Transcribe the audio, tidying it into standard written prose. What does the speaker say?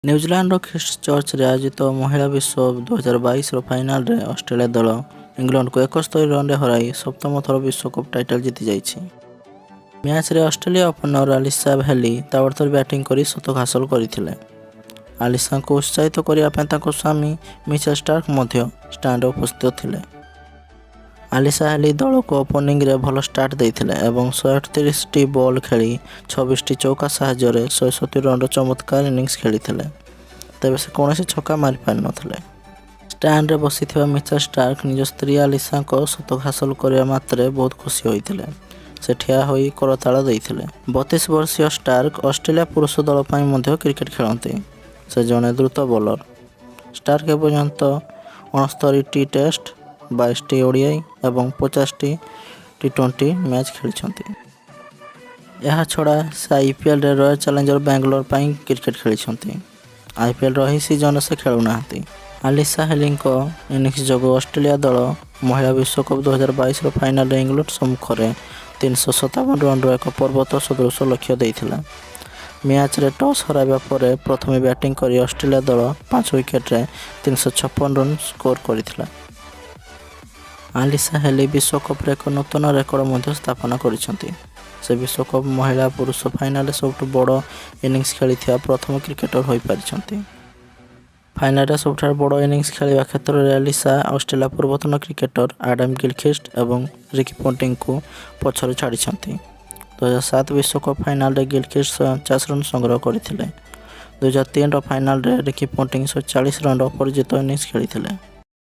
ନ୍ୟୁଜିଲାଣ୍ଡର ଖ୍ରୀଷ୍ଟଚର୍ଚ୍ଚରେ ଆୟୋଜିତ ମହିଳା ବିଶ୍ୱ 2022ର ଫାଇନାଲରେ ଅଷ୍ଟ୍ରେଲିଆ ଦଳ ଇଂଲଣ୍ଡକୁ 71 ରନରେ ହରାଇ ସପ୍ତମ ଥର ବିଶ୍ୱକପ୍ ଟାଇଟଲ୍ ଜିତିଯାଇଛି। ମ୍ୟାଚ୍ରେ ଅଷ୍ଟ୍ରେଲିଆ ଓପନର ଆଲିସା ହେଲି ତାବଡ଼ତୋଡ଼ ବ୍ୟାଟିଂ କରି ଶତକ ହାସଲ କରିଥିଲେ। ଆଲିସାଙ୍କୁ ଉତ୍ସାହିତ କରିବା ପାଇଁ ତାଙ୍କ ସ୍ୱାମୀ ମିଚେଲ ଷ୍ଟାର୍କ ମଧ୍ୟ ଷ୍ଟାଣ୍ଡରେ ଉପସ୍ଥିତ ଥିଲେ। ଆଲିସା ହେଲି ଦଳକୁ ଓପନିଂରେ ଭଲ ଷ୍ଟାର୍ଟ ଦେଇଥିଲେ ଏବଂ 138ଟି ବଲ୍ ଖେଳି 26ଟି ଚୌକା ସାହାଯ୍ୟରେ 170 ରନର ଚମତ୍କାର ଇନିଂସ ଖେଳିଥିଲେ। ତେବେ ସେ କୌଣସି ଛକା ମାରିପାରିନଥିଲେ। ଷ୍ଟାଣ୍ଡରେ ବସିଥିବା ମିଚେଲ ଷ୍ଟାର୍କ ନିଜ ସ୍ତ୍ରୀ ଆଲିସାଙ୍କ ଶତକ ହାସଲ କରିବା ମାତ୍ରେ ବହୁତ ଖୁସି ହୋଇଥିଲେ। ସେ ଠିଆ ହୋଇ କରତାଳି ଦେଇଥିଲେ। 32 ବର୍ଷୀୟ ଷ୍ଟାର୍କ ଅଷ୍ଟ୍ରେଲିଆ ପୁରୁଷ ଦଳ ପାଇଁ ମଧ୍ୟ କ୍ରିକେଟ ଖେଳନ୍ତି। ସେ ଜଣେ ଦ୍ରୁତ ବୋଲର। ଷ୍ଟାର୍କ ଏପର୍ଯ୍ୟନ୍ତ 69ଟି ଟେଷ୍ଟ, 22ଟି ଓଡିଆଇ ଏବଂ 50ଟି ଟି-20 ମ୍ୟାଚ୍ ଖେଳିଛନ୍ତି। ଏହାଛଡ଼ା ସେ ଆଇପିଏଲରେ ରୟାଲ ଚ୍ୟାଲେଞ୍ଜର୍ସ ବାଙ୍ଗାଲୋର ପାଇଁ କ୍ରିକେଟ ଖେଳିଛନ୍ତି। ଆଇପିଏଲର ଏହି ସିଜନରେ ସେ ଖେଳୁନାହାନ୍ତି। ଆଲିସା ହେଲିଙ୍କ ଇନିଂସ ଯୋଗୁଁ ଅଷ୍ଟ୍ରେଲିଆ ଦଳ ମହିଳା ବିଶ୍ୱକପ୍ 2022ର ଫାଇନାଲରେ ଇଂଲଣ୍ଡ ସମ୍ମୁଖରେ 357 ରନର ଏକ ପର୍ବତ ସଦୃଶ ଲକ୍ଷ୍ୟ ଦେଇଥିଲା। ମ୍ୟାଚ୍ରେ ଟସ୍ ହରାଇବା ପରେ ପ୍ରଥମେ ବ୍ୟାଟିଂ କରି ଅଷ୍ଟ୍ରେଲିଆ ଦଳ 5 ୱିକେଟରେ 356 ରନ୍ ସ୍କୋର କରିଥିଲା। ଆଲିସା ହେଲି ବିଶ୍ୱକପରେ ଏକ ନୂତନ ରେକର୍ଡ ମଧ୍ୟ ସ୍ଥାପନ କରିଛନ୍ତି। ସେ ବିଶ୍ୱକପ୍ ମହିଳା ପୁରୁଷ ଫାଇନାଲରେ ସବୁଠୁ ବଡ଼ ଇନିଂସ ଖେଳିଥିବା ପ୍ରଥମ କ୍ରିକେଟର ହୋଇପାରିଛନ୍ତି। ଫାଇନାଲରେ ସବୁଠାରୁ ବଡ଼ ଇନିଂସ ଖେଳିବା କ୍ଷେତ୍ରରେ ଆଲିସା ଅଷ୍ଟ୍ରେଲିଆ ପୂର୍ବତନ କ୍ରିକେଟର ଆଡାମ ଗିଲଖ୍ରିଷ୍ଟ ଏବଂ ରିକି ପଣ୍ଟିଂଙ୍କୁ ପଛରେ ଛାଡ଼ିଛନ୍ତି। 2007 ବିଶ୍ୱକପ୍ ଫାଇନାଲରେ ଗିଲଖ୍ରିଷ୍ଟ 149 ରନ୍ ସଂଗ୍ରହ କରିଥିଲେ। 2003ର ଫାଇନାଲରେ ରିକି ପଣ୍ଟିଂ 140 ରନର ଅପରାଜିତ ଇନିଂସ ଖେଳିଥିଲେ।